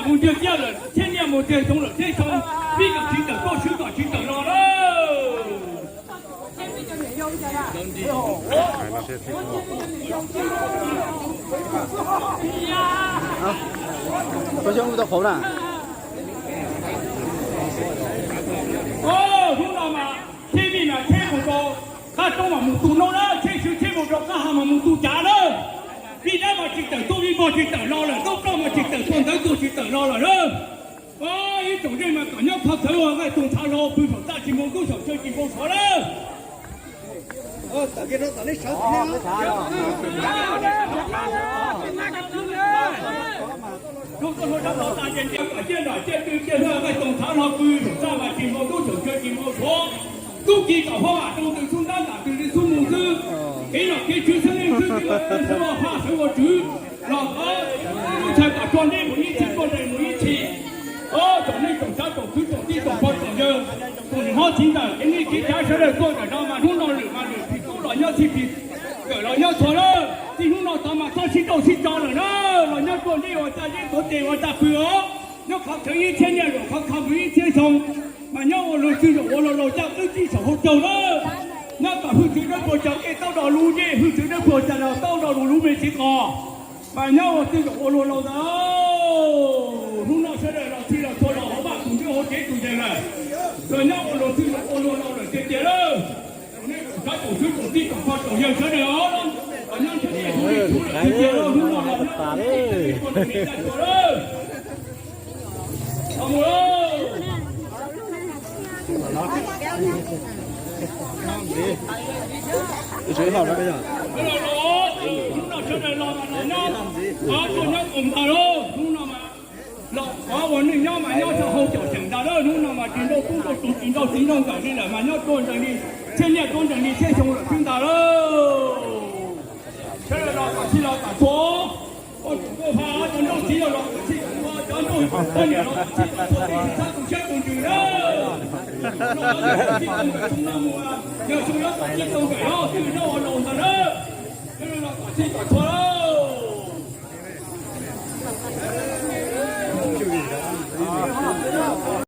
Mus tiag tiag lawm, thiab niaj mus tiag xyoo lawm thiab xyoo, vij kom tsis tawm tuaj, swb kom tsis tawm los lawm. Koj xyoob tau qhauv na. Hnub no mas tsheb vij mas tsheb mus rau qab roob mas mus tu noob lawm, tsheb swb tsheb mus rau qab hav mas mus tu cav lawm. Vij dab mas tsis tawm tuaj, vij vog tsis tawm los lawm, tub ploj mas tsis tawm tuaj, ntawv tuag tsis tawm los lawm na. Ib tsoom dej mas kom nyob qhov txhawv ua nqaij tus nthav hlo pw saum txaj tsis npau tub saum chaw tsis npau suav lawm. Tus tuaj hluas dab los tas ces ntiav kom ciaj nram ciaj tw ciaj hlab nqaij tus nthav hlo pw saum txaj mas tsis npau tub saum chaw tsis npau suav. Tub ki kom huab vam rau ntws xub ntab ntam tws li xub mus xwb. Kev nom kev tswv xeeb leej xwb, sawv ua phaj sawv ua tswv los qhov lub chaw kom tso deb mus ib txhis, tso nres mus ib txhis. Tsoom neej tsoom tsav tsoom kwv tsoom tij tsoom pog tsoom yawg, tsoom niam hlob txiv ntxawm, kev neej kev tsav sawv daws tuaj ntawm no mas hnub no lwm mas lwm, phim tub los nyob txhij, phim kawm los nyob txhua lawm. Txij hnub no tod mas txhob sib nrauj sib tso lawm na, los nyob tuaj deb ua txaj deb tuav tes ua txaj pw os. Nyob qhov txhawv ib txhiab niaj, luag qhov kho mus ib txhiab xyoo, mas nyob ua luag txwj zaum ua luag laus caj qwb txij saum hauv caug lawm. Nyob tom hwj txwv dawb paug cog qej taub do lub ncej, hwj txwv dawb paug cog taub do lub me txiv qos, mas nyob ua txwj zaum ua luag laus ntag. Hnub no sawv daws los txhij los txhua los hauv vaj tus ntswg hauv tsev tus yawg lawm, los nyob ua luag txwj zaum ua luag laus lawm tiag tiag lawm. Tsoom neej tsoom tsav tsoom kwv tsoom tij tsoom pog tsoom yawg sawv daws os, los nyob ntshe nej hu li tshub lawm tiag tiag lauj, hnub no los nyob ua luag txwj zaum ua luag laus lawm. Hnub no sawv daws los mas los nyob, tuaj nyob koom ntag lauj, hnub no mas los qhov uas neej nyob mas nyob rau hauv caum xeem ntag lauj, hnub no mas tsis nrauj tub nrauj tus tsis nrauj txiv nrauj nkawm li lawm mas nyob tuaj ntseg li txhiab niaj tuaj ntseg li txhiab xyoo lawm xwb ntag lauj. Sawv daws los kom txhij los kom txhua, ua tsoom nkauj pha cov nrauj txiv los kom txhij kom txhua, cov nrauj poj niam los kom txhij kom txhua, txhij txhab tus siab tus ntsws na. Yog xyoo no kom txhij tau nkawm los twb nyob ua laus ntag na. Sawv daws los kom txhij kom txhua lauj.